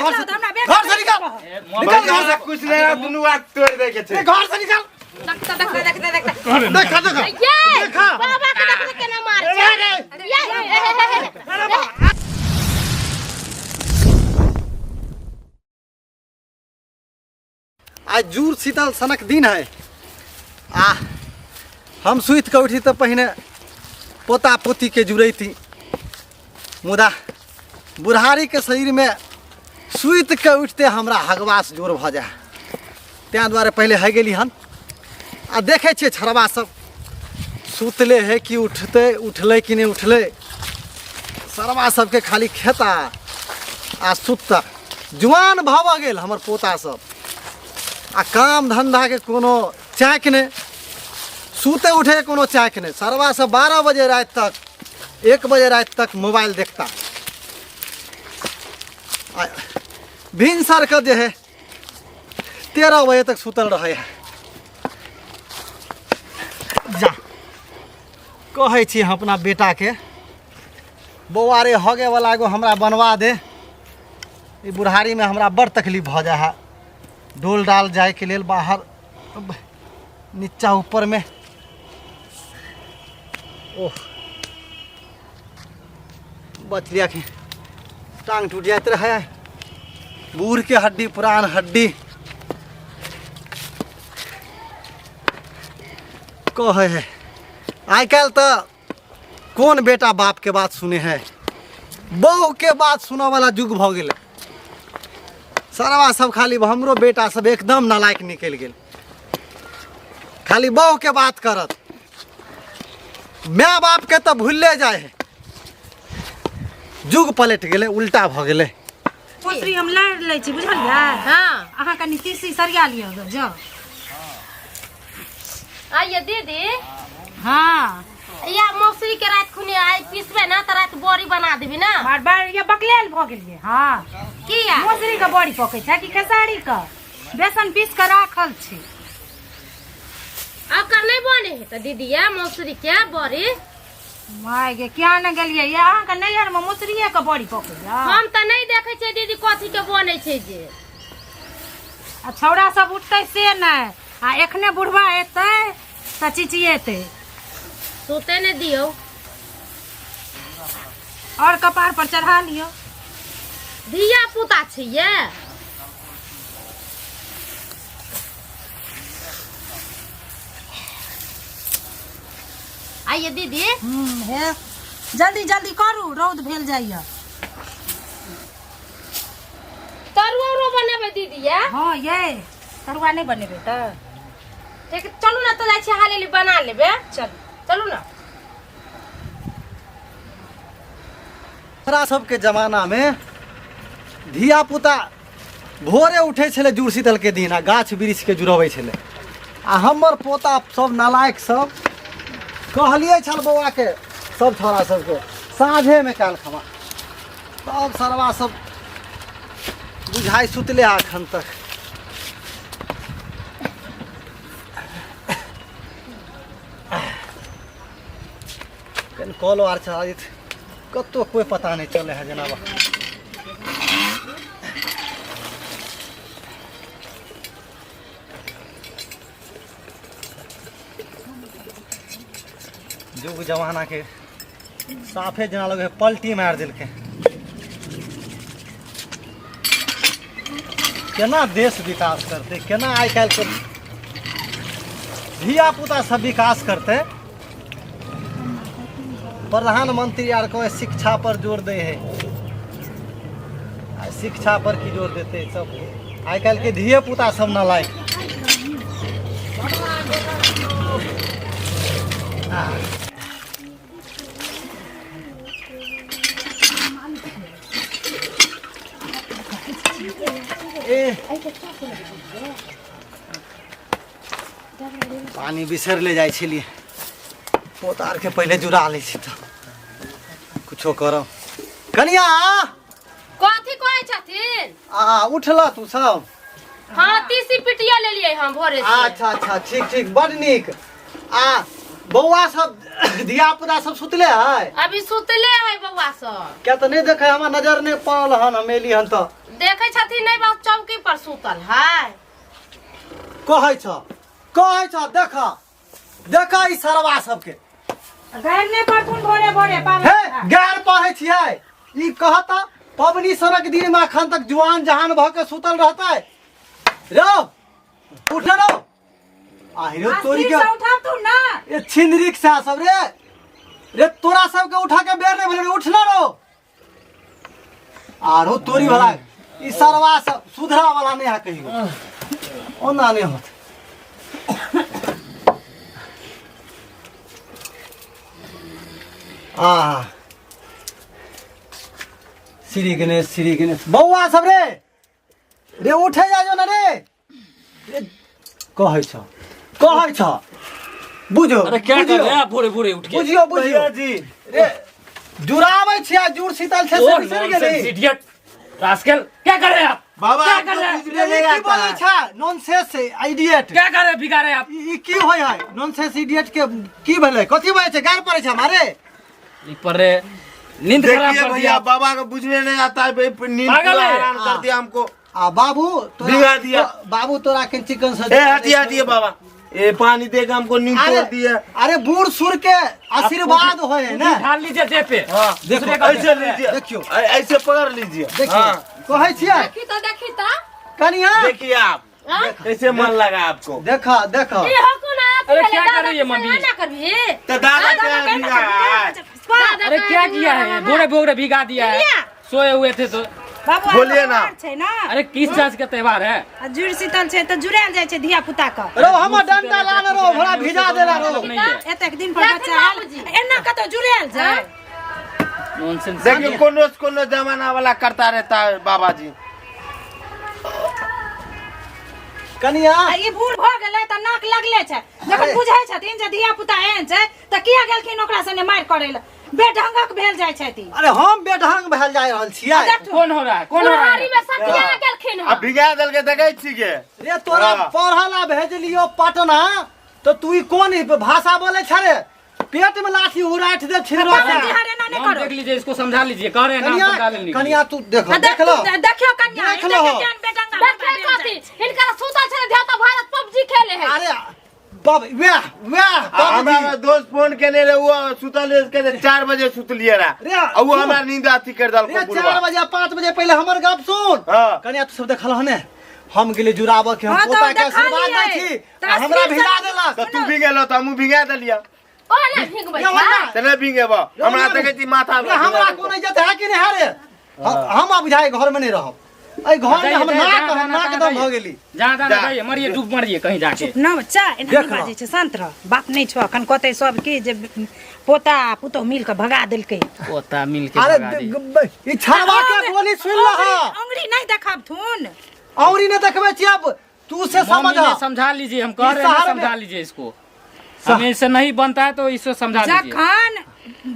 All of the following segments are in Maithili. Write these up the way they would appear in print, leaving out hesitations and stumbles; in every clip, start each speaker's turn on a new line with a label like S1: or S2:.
S1: घर से।
S2: देखला तऽ हमरा बेटा
S1: घर से निकाल, निकाल घर से।
S3: कुछ नहीं, दुनू हाथ तोड़ दे के छै।
S1: ए, घर से निकाल।
S4: देखता देखता देखता देखता।
S1: देखा देखा
S4: ये
S1: देखा।
S4: बाबा के देखता केना मार छै। ये हे हे हे।
S1: आज जूर शीतल सनक दिन है आ हम सुति कऽ उठी तऽ पहिने पोता पोतीके जुड़ैती, मुदा बुढ़ारीके शरीरमे सुति कऽ उठिते हमरा हगवास जोर भऽ जाय, ताहि दुआरे पहिले हइ गेली हन। आ देखै छियै छड़बा सब सुतले है कि उठतै, उठलै कि नहि उठलै। सरवा सबके खाली खेता आ सुतता। जुआन भऽ गेल हमर पोता सब आ काम धंधाके कोनो चाक नहि, सुते उठे कोनो चाक नहि। सरवा सब 12 बजे राति तक, 1 बजे राति तक मोबाइल देखता। आ भिनसरके जे है 13 बजे तक सुतल रहै है। जा कहै छी हम अपना बेटाके, बौआ रे हगेवला एगो हमरा बनवा दे, ई बुढ़ारीमे हमरा बड़ तकलीफ भऽ जाइ है डोल डाल जाइके लेल बाहर नीचा ऊपरमे। ओह बचलिया के टांग टूट जाइत रहै, बूढ़ के हड्डी पुरान हड्डी। कहै है आइ काल्हि तऽ कोन बेटा बाप के बात सुने है, बहू के बात सुनऽ वाला युग भऽ गेलै। सरवा सब खाली हमरो बेटा सब एकदम नालायक निकलि गेल, खाली बहू के बात करत, माय बाप के तऽ भूलले जाइ है। युग पलटि गेलै, उल्टा भऽ गेलै।
S2: पोसरी हम लारि लै छी बुझलियै।
S4: हाँ।
S2: अहाँ कनि तीसी सरिया लिअ ग, जाउ।
S4: आइए दीदी।
S2: हाँ।
S4: या मौसरी के रात खुने आइ पिसबै ना तऽ रात बड़ी बना देबी ना।
S2: बार बार ये बकलेल भऽ गेलियै। हाँ।
S4: किया?
S2: मौसरी के बड़ी पकै छै कि खेसारी के? बेसन पीस के राखल छै।
S4: अकर नहि बने है तऽ दीदी या मौसरी के बड़ी।
S2: माय गे किया ने गेलियै ये? अहाँके नैहर मे मौसरीये के बड़ी पकैया?
S4: हम तऽ नहि देखै छियै दीदी कथी के बनै छै जे।
S2: आ छौड़ा सब उठतै से नहि, आ एखने बुढ़वा एतै तऽ चिचियेतै।
S4: सुते नहि दियौ।
S2: और कपार पर चढ़ा लियौ।
S4: धिया पुता छै ये। आइए दीदी।
S2: हे जल्दी जल्दी करू, रौद भेल जाइए।
S4: तरुआ उरुआ बनेबै दीदी ये?
S2: हाँ ये तरुआ नहि बनेबै तऽ?
S4: ठीक, चलू ना तऽ जाइ छी हाली बना लेबै।
S2: चलू
S4: चलू ना।
S1: हमरा सबके जमानामे धिया पुता भोरे उठै छलै जुड़ शीतलके दिन आ गाछ वृक्षके जुड़बै छलै, आ हमर पोता सब नालायक सब कहलियै छल बौआके सब छौड़ा सबके साँझेमे काल्हि खमा, तब सरवा सब बुझाइ सुतले है एखन तक। कनि कलो आर चला जेतै, कतौ कोइ पता नहि चलै है जेना। युग जमाना के साफे जेना लगे है पलटी मारि देलकै। केना देश विकास करतै, केना आइ काल्हिके धिया पुता सब विकास करतै? प्रधानमंत्री आर कहे शिक्षा पर जोर दे है, आ शिक्षा पर की जोर देते सब? आइ काल्हि के धिये पुता सब नालायक। ए पानी बिसरि ले जाइ छलियै, पोता आरके पहिले जुड़ा लै छी तऽ कुछो करब। कनिया
S4: कथी कहै छथिन?
S1: आ उठल तू सब?
S4: हाँ, तीसी पिटिया लेलियै हम भोरे से।
S1: अच्छा अच्छा, ठीक ठीक, बड नीक। आ बौआ सब धिया पुता सब सुतले है?
S4: अभी सुतले है बौआ सब।
S1: क्या तऽ नहि देखै, हमरा नजर नहि पड़ल हन, हम एली हन तऽ।
S4: देखै छथिन नहि, बाबू चौकी पर सुतल है।
S1: कहै छ, कहै छ, देख देख ई सरवा सबके।
S2: गारि नहि पड़थुन भोरे भोरे पाबनि।
S1: हे गारि पढ़ै छियै ई कहता पबनी सनक दिन में अखन तक जुआन जहान भऽ के सुतल रहतै। रौ उठ रौ आहिरो तोरी के
S2: से उठा तू ना।
S1: ए छिंदरी सा सब रे रे तोरा सबके उठा के बेर नहीं भेलै, उठ ना रो। आरो तोरी भला ई सरवा सब सुधरा वाला नहीं है कहियो, ओना नहीं होत। आ श्री गणेश श्री गणेश। बौआ सब रे रे उठे जा जो ना रे। रे, कहै छ, कहै छ, बुझो।
S5: अरे क्या कर
S1: बुझियो।
S5: रहे हैं आप भोरे भोरे उठ के?
S1: बुझियो बुझियो
S3: भैया जी।
S1: रे जुड़ाबै छियै, जुड़ शीतल छै से
S5: ओ
S1: बिसरि
S5: नॉनसेंस
S1: गेली।
S5: इडियट रास्कल, क्या कर रहे हैं आप?
S3: बाबा
S5: क्या
S3: आपको
S5: कर रहे हैं?
S3: कुछ
S1: रे,
S3: नहीं
S1: ई की
S3: आता
S1: बोलै
S3: है।
S1: छै नॉनसेंस इडियट?
S5: क्या कर रहे हैं, भिगा रहे हैं आप?
S1: ई की होय है नॉनसेंस इडियट के? की भेलै, कथी बजै छै? गारि पड़ै छै हमारे?
S5: ई पर रे नींद खराब
S3: देखिए
S5: कर
S3: भैया
S5: दिया।
S3: बाबा को बुझने नहीं आता है भाई, नींद
S5: पागल
S3: पूरा
S5: है।
S3: हैरान कर दिया हमको।
S1: आ बाबू तोरा
S3: भिगा दिया।
S1: बाबू तोरा के चिकन से
S3: ए हटिए हटिए बाबा, ए पानी देगा हमको नींद
S1: अरे
S3: तोड़ दिया।
S1: अरे बूढ़ सूढ़ के आशीर्वाद होय है ना।
S5: ढाल लीजिए देह पे।
S3: हाँ
S1: देखो,
S5: दूसरे का
S3: ऐसे लीजिए,
S1: देखियो।
S3: ऐसे पकड़ लीजिए।
S1: देखियो
S3: हाँ,
S1: कहै छियै
S4: देखी तो देखी तो
S1: कनिया।
S3: देखिए आप
S4: हाँ?
S3: कैसे मन लगा आपको।
S1: देखा देखा।
S4: ई हो कोन आप
S5: अरे
S4: खेले,
S5: क्या
S4: दादा
S5: कर रही है
S4: के
S5: मम्मी?
S4: संग ना करबी।
S3: तो दादा
S4: दादा
S3: क्या
S4: के
S3: दिया है?
S2: दादा
S5: अरे क्या किया है, भोरे भोरे भिगा दिया है, सोए हुए थे तो।
S2: बाबू आइ
S3: बोलिए ना।
S2: त्योहार छै ना।
S5: अरे किस चीज का त्योहार है?
S2: आ जुड़ शीतल छै तऽ जुड़ायल जाइ छै धिया पुता के।
S1: रो हमर डंडा लाने रो, भरा भिजा देला रो।
S5: नहीं है।
S2: एतेक दिन पर बच्चा आयल,
S4: बाबूजी।
S2: एना कतौ जुड़ायल जाय?
S5: नॉनसेंस।
S3: देखिए कोनो कोनो जमाना वाला करता रहता है बाबा जी।
S1: कनिया
S2: आ ई बूढ़ भऽ गेलै तऽ नाक लगले छै, जखन बुझै छथिन जे धिया पुता एहन छै तऽ किया गेलखिन ओकरा संगे मारि करै लए? बेढंगक भेल जाइ छथिन।
S1: अरे हम बेढंग भेल जा रहल छियै?
S5: कौन हो रहा है, कौन हो रहा
S4: बुढ़ारी
S5: है?
S4: में सतिया गेलखिन
S3: अब
S4: हन।
S3: भिगा देलके देखै छी के।
S1: रे तोरा
S3: हाँ।
S1: पढ़ला भेजलियो पटना तो तू ई कोन भाषा बोले छ रे? पेट में लाठी उड़ाठ दे छिनरो
S2: पागल तिहार एना नहि
S5: नाम
S2: करो।
S5: देख लीजिए, इसको समझा लीजिए, कह रहे हैं नाम
S1: कनिया
S5: समझा लेने के लिए।
S1: कनिया तू देखो
S2: आ
S1: देख लो
S2: देखियो कन्या,
S1: देख लो।
S2: देखियो केहन बेढंगा
S4: देखे
S2: भेल जाइ
S4: कथी हिनकर सुतल छलै धिया तो भारत पबजी खेले है।
S1: अरे बाब वाह वाह
S3: आ हमरा
S1: बाबूजी
S3: दोस्त फोन केने रहे, वो सुतल रहे, के 4 बजे सुतलिए रहा।
S1: रे,
S3: आ वो
S1: सुन।
S3: हमरा नींद अथी कर देलको
S1: रे
S3: बुढ़वा।
S1: 4 बजे 5 बजे पहले हमर गप सुन।
S3: हाँ।
S1: कनिया तू सब देखल हने, हम गेली जुड़ाबऽ के, हम
S2: हाँ, तऽ
S1: पोता के
S2: देखलियै।
S1: आशीर्वाद दै छी
S2: तऽ
S1: आ हमरा
S2: अस्थिर
S1: भिजा
S2: से-
S1: देलक।
S3: तऽ तू भिगेलो तऽ हमहूँ भिगा देलियै।
S4: ओ ने भिगबै
S1: रे, हमरा-
S3: तऽ नहि भिगेबो, हमरा देखै छी माथा
S1: रे, हमरा कोनो इज्जत है कि नहि है रे? हम आब बुझाइ घर में नहीं रहब, एहि घर में हम
S5: जाइए,
S1: नाक
S5: जाइए,
S1: हम नाक
S5: जाइए,
S1: दम भऽ गेली।
S5: जहाँ जहाँ
S3: जा।
S5: जाइए, मरिए डूब मरिए कहीं जाके।
S2: ना बच्चा एना
S1: देख
S2: नहि
S1: लो।
S2: बाजै छै, शांत रह, बाप नहि छौ अखन कहतै सब की जे पोता आ पुतोह मिल कऽ भगा देलकै।
S5: पोता मिल के
S1: अरे
S5: भगा दी।
S1: ई छड़वा के गोली सुन लह।
S2: अंगुरी नहीं देखबथुन।
S1: औरी नहीं देखबै छी अब तू से
S5: मम्मी
S1: समझ।
S5: ने समझा लीजिए, हम कह
S1: इस
S5: रहे हैं ना,
S1: शहर में-
S5: समझा लीजिए इसको, हमें इससे नहीं बनता है तो इसको समझा लीजिए।
S2: जखन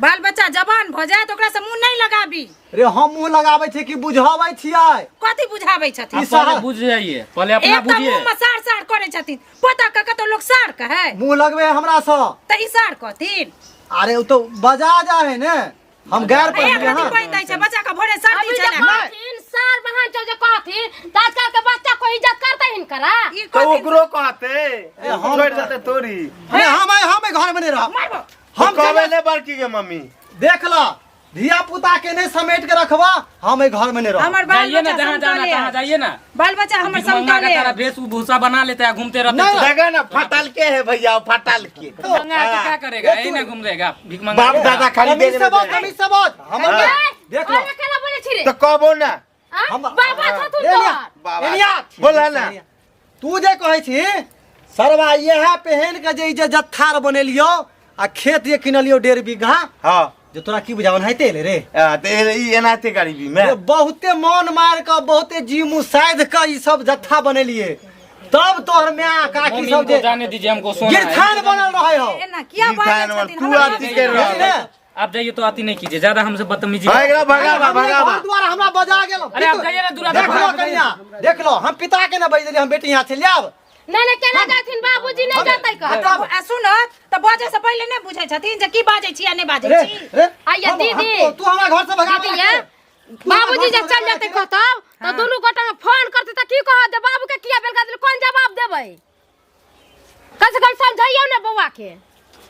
S2: बाल बच्चा जवान भऽ जाए तऽ ओकरा से मुंह नहीं लगाबी।
S1: रे हम मुंह लगाबै छी कि बुझाबै छियै?
S2: कथी बुझाबै छथिन?
S5: आप
S1: ई शहर-
S5: पहले बुझ जाइए, पहले अपना
S2: एक तऽ
S5: बुझिए।
S2: मुंह में सार सार करै छथिन, पोता के कतौ लोक सार कहै?
S1: मुंह लगबे हमरा सँ
S2: तऽ ई सार कहथिन?
S1: अरे ओ तो बजा जा है ने, हम गैर पर
S2: एक
S1: छियै,
S2: रति
S1: हाँ।
S2: पानि दै छै बच्चा के भोरे सर्दी
S4: अभी जे
S2: छलै।
S4: कहथिन सार बहान छौ जे कहथिन तऽ आजकल के बच्चा कोई इज्जत करतै हिनकरा?
S2: ई
S3: तऽ
S2: कहथिन
S3: ओकरो कहते
S1: ए, हम-
S3: छोड़ि देते तोरी।
S1: नहीं, हम एहि घर में नहीं रहब।
S2: मारबो।
S1: हम
S3: हम कहबै
S1: चलि-
S3: ने बड़की के मम्मी।
S1: देख ल धिया पुता के नहीं समेट के रखबा, हम एहि घर में नहीं रहब।
S2: हमर बाल
S5: जाइए ना
S2: बच्चा
S5: जहाँ जाना
S2: समतले
S5: तहाँ
S2: है।
S5: जाइए ना।
S2: बाल बच्चा हमर
S5: भिखमंगा का
S2: समतले
S5: तारा
S2: है।
S5: वेशभूषा बना लेता है, घूमते रहते
S1: नहीं,
S5: हैं।
S3: देखा ना फटल के है भैया, फटल के।
S5: भिखमंगा के क्या करेगा, यही ना घूम रहेगा भिखमंगा
S3: बाप
S5: के तरह।
S3: दादा खाली
S1: तमीज
S3: देने
S1: से
S3: में
S1: बोल,
S3: दे।
S1: तमीज से बोल। हमर
S3: हाँ।
S1: देख लो।
S4: ओने केना बोलै छी रे?
S3: तऽ कहबो ना।
S4: आँ?
S1: हम-
S4: बाबा छथुन
S1: ए लिया,
S4: तोहर।
S3: बाबा।
S1: ए लिया।
S3: बोला ना।
S1: तू जे कहै छी सरवा इएह पहन के जे ई जे जत्थार बनेलियो आ खेत जे किनलियो 1.5 बीघा,
S3: हाँ।
S1: जे तोरा की बुझावन हेते एले रे?
S3: आ, तऽ ई एनाहिते गरीबी में
S1: रे बहुते मन मार के बहुते जी मुँह साधि के ई सब जत्था बनेलिए, तब तोहर माय काकी
S5: मम्मी
S1: सब
S5: इनको
S1: जे
S5: जाने दीजिए, हमको सोना है।
S1: गिरथान बनल रहे हो।
S2: एना किया बाजै
S3: गिरथान
S2: छथिन?
S3: तू
S2: हमरा
S3: अथी कर रहल
S1: बुझली ने?
S5: आप जाइए तो आती नहीं कीजिए ज्यादा हमसे बदतमीजी।
S3: हाँ, एकरा भगाबा
S1: हमरे
S3: भगाबा।
S1: घर द्वार हमरा बजा गेल।
S5: अरे आप जाइए ना दूरा
S1: देख लो कन्या, देख लो, हम पिता के ना बज देलियै, हम बेटी यहाँ चलि आब।
S4: नहीं नहीं केना जाथिन बाबूजी नहीं जातै कह
S1: हटाब।
S2: आ सुनत तऽ बजै से पहिले नहि बुझै छथिन जे की बाजै छी आ नहि बाजै
S1: रे
S2: छी
S1: रे
S4: आइया दीदी।
S1: तू हमरा घर से भगा
S4: दीदी ये बाबूजी जे चल जाते कहतौ तो दुनू गोटा में फोन करते त की कहत जे बाबू के किया बेलगा देल कोन जवाब देबै कम से कम समझाइयो ना बौआ के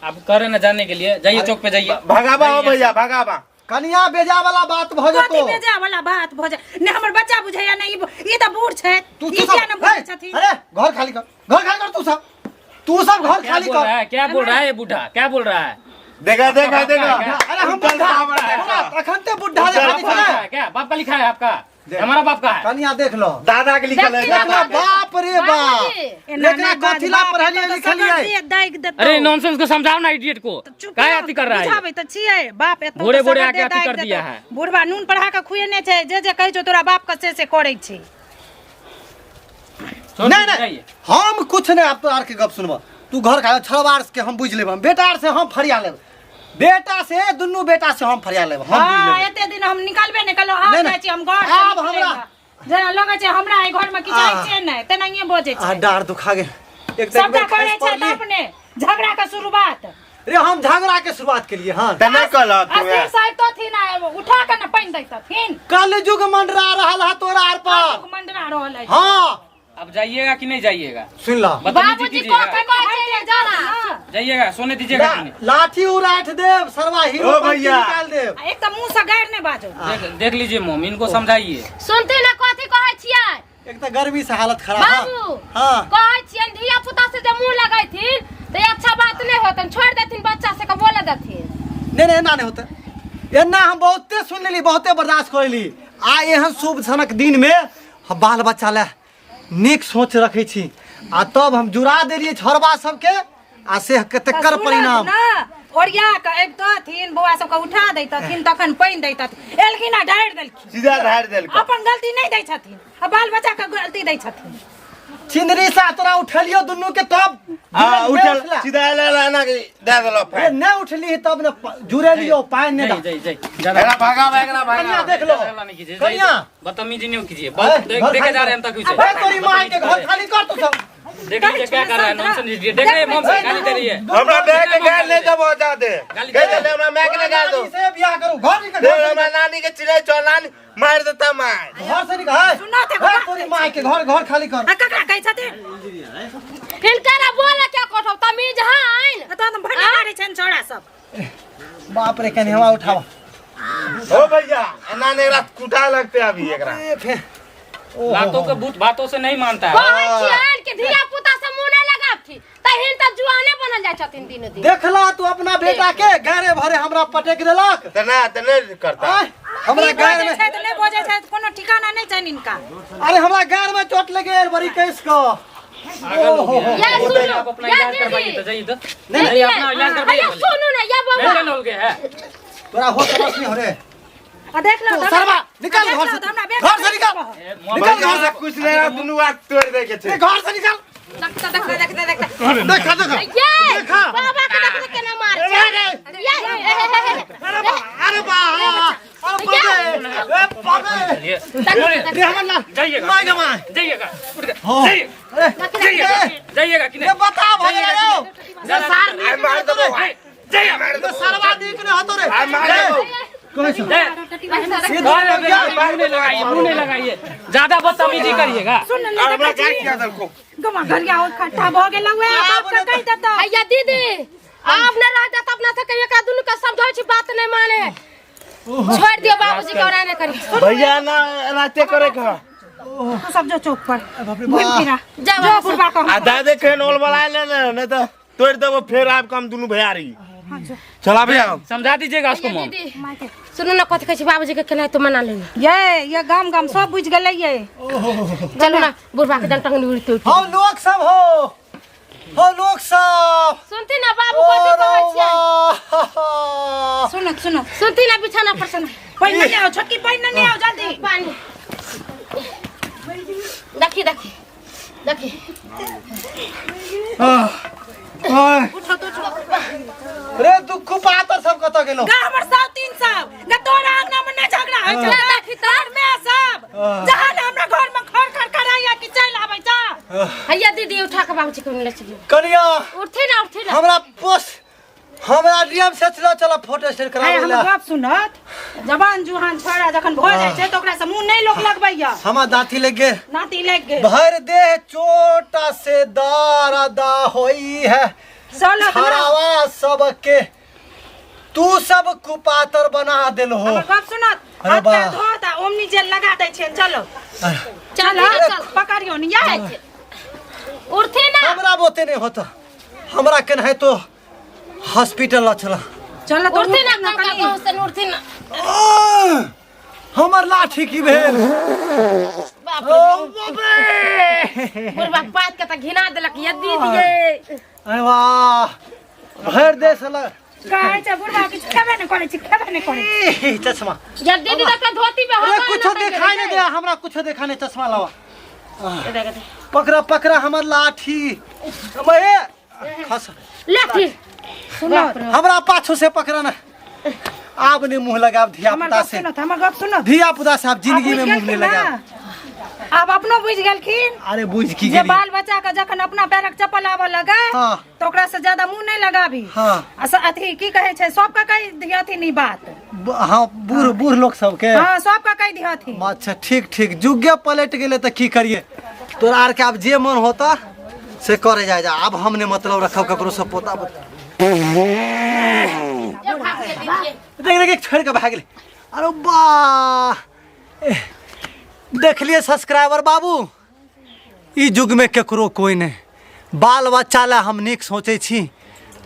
S5: अब करे ना जाने के लिए जाइए चौक पे जाइए
S3: भगाबा हो भैया भगाबा
S1: कनिया बेजा वाला बात भ
S2: कथी
S1: जेतो
S2: बेजा वाला बात भऽ जाय ने हमर बच्चा बुझैया ने ई तऽ बूढ़ छै
S1: तू
S2: ई
S1: तू
S2: किया
S1: सब
S2: ने बुझै
S1: ए,
S2: छथिन
S1: अरे घर खाली कर घर खाली कर तू सब तू सब घर
S5: क्या
S1: खाली
S5: बोल
S1: कर
S5: रहा है क्या बोल रहा है ये बूढ़ा क्या बोल रहा है
S3: देखा देखा देखा
S1: अरे हम बुढ़ा सुना, अखन ते बुढ़ा
S3: उल्टा
S1: देखा
S5: बाप का
S1: छै
S5: लिखा है क्या बाप का लिखा है आपका हमारा बाप का है
S1: कनिया देख लो
S3: दादा के लिखल है
S4: देखिए
S1: देखला बाप रे बाप
S4: बाबूजी।
S2: एना
S1: एकरा
S2: नहि बाज,
S1: कथी ला
S2: बाप
S1: पढ़लियै
S2: एतऽ तऽ
S1: लिखलियै
S2: सगर देह दागि देतौ।
S5: अरे नॉनसेंस को समझाओ ना इडियट को
S2: चुप
S5: क्या
S2: रह,
S5: अति कर रहा है ये?
S2: बुझाबै तऽ छियै बाप एतौ
S5: भोरे
S2: तऽ
S5: भोरे
S2: सगर
S5: आके
S2: देह
S5: अथी
S2: दागि
S5: कर दिया
S2: देतौ।
S5: है।
S2: बुढ़बा नून पढ़ा के खुएने छै जे जे कहै छौ तोरा बाप के से से करै छै
S5: छोड़
S1: नहीं
S5: दीजिए,
S1: नहीं
S5: जाइए।
S1: हम कुछ नहीं आप तो आर के गप सुनब तू घर का छड़वार के हम बुझ लेब हम बेटा आर से हम फरिया लेब बेटा से दुनू बेटा से हम फरिया लेब हम बुझ
S2: हाँ
S1: लेब
S2: एते दिन हम निकालबे नहि कलौ आब
S1: नहि,
S2: जाइ छी हम घर से
S1: आब
S2: निकलै
S1: हमरा-
S2: लए। जेना लगै छै हमरा एहि घर में किछु
S1: आ।
S2: छै नहि तेनाहिए बजै
S1: आ
S2: छै
S1: डार दुखा गेल एक तऽ एक
S2: सबटा
S1: बेर
S2: करै
S1: खसि
S2: छै तऽ
S1: पड़ली।
S2: अपने झगड़ा के शुरुआत
S1: रे हम झगड़ा के शुरुआत के लिए हाँ
S3: त नहीं कहल तू
S2: अस्थिर साहब तथिन आ उठा के ने पानि दैतथिन
S1: कल युग मंडरा रहल है तोरा आर पर
S2: मंडरा रहल है
S1: हाँ
S5: अब जाइएगा कि नहीं जाइएगा
S1: सुन ला
S5: बदतमीजी
S4: बाबूजी
S5: कीजिएगा
S4: कथी कहै छै जरा
S5: जाइएगा सोने दीजिएगा कि नहीं
S1: लाठी उड़ाठ देव सरवा हीरो
S3: ओ
S1: पंक्ति
S3: भैया।
S1: निकाल देव
S2: आ एक तऽ मुँह से गारि नहि बाजू
S5: देख लीजिए मोम इनको समझाइए
S4: सुनते ना कथी कहै छियै
S1: एक तो गर्मी से हालत खराब है
S4: बाबू
S1: हाँ
S4: कहै छियनि धिया पुता से जे मुंह लगैथिन तऽ ई अच्छा बात नहि होतन छोड़ि देथिन बच्चा से के बोले देथिन
S1: नहीं नहीं एना नहीं होता एना हम बहुते सुन लेली बहुते बर्दाश्त कर लेली आ एहन शुभ सनक दिन में हम बाल बच्चा ले नीक सोच रखै छी आ तब हम जुड़ा देलियै छौड़बा सबके आ से तेकर परिणाम
S2: ना ओरिया के अबितथिन बौआ सबके उठा दैतथिन तखन पानि दैतथिन एलखिन आ ढारि देलखिन
S3: सीधा धार देलक
S2: अपन गलती नहि दै छथिन आ बाल बच्चा के गलती दै छथिन
S1: छिंदरी सा तोरा उठलियो दुनू के तब
S3: हां
S1: जुड़ल नहि
S3: उठल
S1: उठला।
S3: सीधा आला आला के दे देलो
S1: ए,
S3: फाइन
S1: नहि उठली तब ने जुड़ेलियो पानि नहि
S5: जाइए
S1: दऽ।
S5: जाइए जाइए ज्यादा
S3: एकरा भगावा एकरा
S1: कनिया
S3: भगावा
S1: देख लो
S5: ज्यादा नहीं कीजिए
S1: कनिया
S5: बदतमीजी नहीं कीजिए
S1: ए,
S5: बहुत
S1: घर
S5: देखे
S1: खाली
S5: जा रहे हैं हम तक
S1: ए,
S5: इसे
S1: तोरी माँ के घर खाली कर तू सब
S5: देख लीजिए क्या कर रहा है नॉनसेंस देख रहे हैं मोम से गाली दे रही है
S3: हमरा माय के गाल ले देबो जा दे
S5: गाली
S3: कह
S5: दे।
S3: दे हमरा माय के गाल दो
S1: नानी से बियाह करू घर निकल
S3: दे हमरा नानी के चिड़ै छौ नानी मार देता मार
S1: घर से निकल
S2: सुना ते
S1: ए, तोरी माँ के घर घर खाली कर
S2: आ ककरा कहै छथिन
S4: हिनकरा बोले के कठो तमीज हन
S2: आ तहन भंडा मारै छनि छौड़ा सब
S1: बाप रे कनि हवा उठावा
S3: ओ भैया एना ने एकरा कुटा लगते अभी एकरा
S1: ए, फे- ओहो।
S5: लातों के भूत बातों से नहीं मानता है
S4: कहै छियनि कि धिया पुता से मुंह नहि लगाबथि तऽ हिन तऽ जुआने बनल जाइ छथिन दिनो दिन
S1: देखला तू अपना बेटा के गारे भरे हमरा पटक देलक
S3: त ना त नहीं करता
S1: आय, हमरा
S2: ई
S1: गार
S2: बजै
S1: में
S2: छै तऽ नहि बजै छै तऽ कोनो ठिकाना नहि छनि हिनका
S1: अरे हमरा गार में चोट लगे गेल बड़ी केस को
S5: पागल हो गया है।
S4: या
S5: वो
S4: सुनो,
S5: आप अपना
S4: या
S5: इलाज
S4: दीदी।
S5: करवाइए तो जाइए तो
S1: नहीं,
S5: नहीं अपना इलाज करवाइए
S4: हैया सुनू ना या बौआ
S5: मेंटल हो गया है
S1: तोरा होश समझ नहीं हो रे
S2: आ देख लो
S1: तू सरवा निकल घर से घर से निकल निकल घर से
S3: कुछ नहीं दुनू हाथ तोड़ दे के
S1: ए, घर से निकल
S4: देखता देखता देखता देखता
S1: देखा देखा
S4: ये
S1: देखा।
S4: बाबा के देखता केना मार छै ये
S1: अरे बा अरे बा अरे बाबे ए बाबे
S5: चलिए
S1: रे हमर ला
S5: जाइएगा
S1: माय गे माय
S5: जाइएगा उठ के
S1: हो
S5: जाइए
S1: अरे
S5: जाइएगा जाइएगा कि
S1: रे
S5: नहीं
S1: बता भगला रे
S5: ज्यादा
S1: सार
S3: आइ मार देबो
S5: जाइए
S1: रे सरवा नीक ने हतो रे
S3: आइ मार देबो
S1: कहै छौ
S5: अरे मुंह नहीं लगाइए मुंह नहीं लगाइए ज्यादा बदतमीजी करिएगा
S2: सुन ले
S3: हमरा
S2: देखै
S3: गाड़
S2: छी
S3: किया देलको
S2: गमा घरिया हो खट्टा भऽ गेल उएह बाप के कहि देतौ
S4: हैया दीदी आब न रह जात अपना से कहियो एकरा दुनू के समझाबै छी बात नहीं माने छोड़ दियो बाबूजी के ओरा नहीं करी
S3: भैया ना एनाते करे के
S2: तू सब जो चौक पर
S1: बाप रे
S2: घुमि
S1: बाप।
S2: फिरा
S4: जा
S2: जो
S4: बाबा
S2: बुढ़बा के
S3: आ दादे केन ओल बला ले ने नहीं तो तोड़ देबो फेर आब के हम दुनू भैयारी चला भैया
S5: समझा दीजिएगा उसको मोम
S4: दीदी सुनू ना कथी कहै छी बाबूजी के केना तो मना लेना
S2: ये ये गाम गाम सब बुझि गेलै ये
S4: चलू ना बुढ़बा के डंटंगनी उड़ते उड़ते
S1: हम लोग सब हो हो लोग सब
S4: सुनती ना बाबू कथी कहै छियै
S1: छियै
S2: सुन सुन
S4: सुनती ना बिछाना पर सुन
S2: पानि नहि आओ छोटकी पानि नहि आओ जल्दी
S4: पानी देखी देखी देखी
S1: रे दुख पातर सब कतऽ गेलो
S2: गा हमर साउतीन सब गा तोरा अंगना में नहि झगड़ा होइ छौ
S4: ना देखी
S2: तऽ मे सब जहाँ ने हमरा घर में खर खर कराइया कि चलि आबै छ
S4: हैया दीदी दीदी उठा के बाबूजी के ले चलियो।
S1: कनिया
S4: उठे ना, उठे ना।
S1: हमरा पोस हमरा डीएम से चला चला फोटो स्टेट
S2: आइ
S1: कराबै
S2: हमर
S1: ला।
S2: गप सुनत, जवान जुहान छोड़ा जखन भऽ जाइ छै तऽ ओकरा से मुँह नहि लोक लगबैया।
S1: हमरा दाँती लग गेल।
S2: नाती लागि गेल।
S1: भर देह चोटा से दर्द होई है।
S2: चलत ना।
S1: छड़ावा सबके तू सब कुपातर बना देल हो।
S2: हमर गप सुनत,
S1: अरे
S2: हाथ पैर
S1: बा।
S2: धोत आ ओमनी जेल लगा दै छियनि। चलो
S4: चल
S2: चल,
S4: चल।
S2: पकड़ियौ ने यै।
S4: उठे ना।
S1: हमरा बोते नहीं होता, हमरा केनाहितो हॉस्पिटल ल चला।
S2: चल तऽ
S4: उठे ना।
S2: उठ ना
S4: कनका
S2: कनि।
S4: गाँव से उठे ना।
S1: आह! हमर लाठी की भेल?
S4: बाप
S1: ओ बाप रे!
S4: बुढ़बा पात के तऽ घिना देलक ये दीदी ये।
S1: अरे वाह, भरि देश ल
S2: कहै छै बुढ़बा किछु खेबे नहि करै छै, खेबे नहि करै छै।
S1: ई, चश्मा।
S4: ये दीदी तऽ धोती पे
S1: अरे
S4: हवा
S1: कुछो
S4: ना
S1: देखाई नहीं दे हमरा, कुछो देखा नहीं। चश्मा लावा, पकड़ा पकड़ा हमर लाठी। ए, खस।
S4: लाठी।
S2: सुनत।
S1: हमरा पाछू से पकड़ा ना। आब नहीं मुंह लगाब धिया
S2: हमर
S1: पुता
S2: गप
S1: से।
S2: सुनत, हमर गप सुनत।
S1: धिया पुता से आब जिंदगी
S2: आब
S1: में
S2: बुझि
S1: मुंह नहीं
S2: गेलखिन ना?
S1: लगाब।
S2: आब अपनो बुझि गेलखिन।
S1: अरे बुझ की
S2: जे
S1: गेली।
S2: बाल बच्चा के जखन अपना पैरक चप्पल आबऽ लगे
S1: हाँ।
S2: तऽ ओकरा से ज्यादा मुंह नहीं लगाबी।
S1: हाँ।
S2: आ अथी की कहै छै, सबके कहि दिहथिन ई बात।
S1: हाँ, बूढ़ बूढ़ लोग सबके।
S2: हाँ, सबके कहि दिहथिन।
S1: अच्छा ठीक ठीक, जुगे पलट गेले तऽ की करिए। तोरा आर के आब जे मन होता से करे जाय जा। आब हमने मतलब रखब ककरो से पोता देख देख छोड़ के भाग गेलै। अरे वाह, देखलिए सब्सक्राइबर बाबू, ई युग में केकरो कोई नहीं। बाल बच्चा ला हम नीक सोचै छी,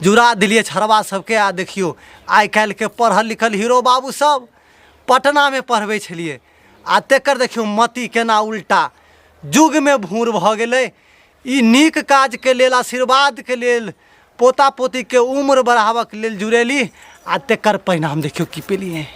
S1: जुड़ा दिलिए छड़वा सबके। आ देखियो आइ काल्हिके पढ़ल लिखल हीरो बाबू सब पटनामे पढ़बै छलिए, आ तेकर देखियो मति केना उल्टा युगमे भूर भऽ गेलै। ई नीक काजके लेल, आशीर्वादके लेल, पोता पोतीके उम्र बढ़ाबऽके लेल जुड़ेली, आ तेकर परिणाम देखियो की पेलिए।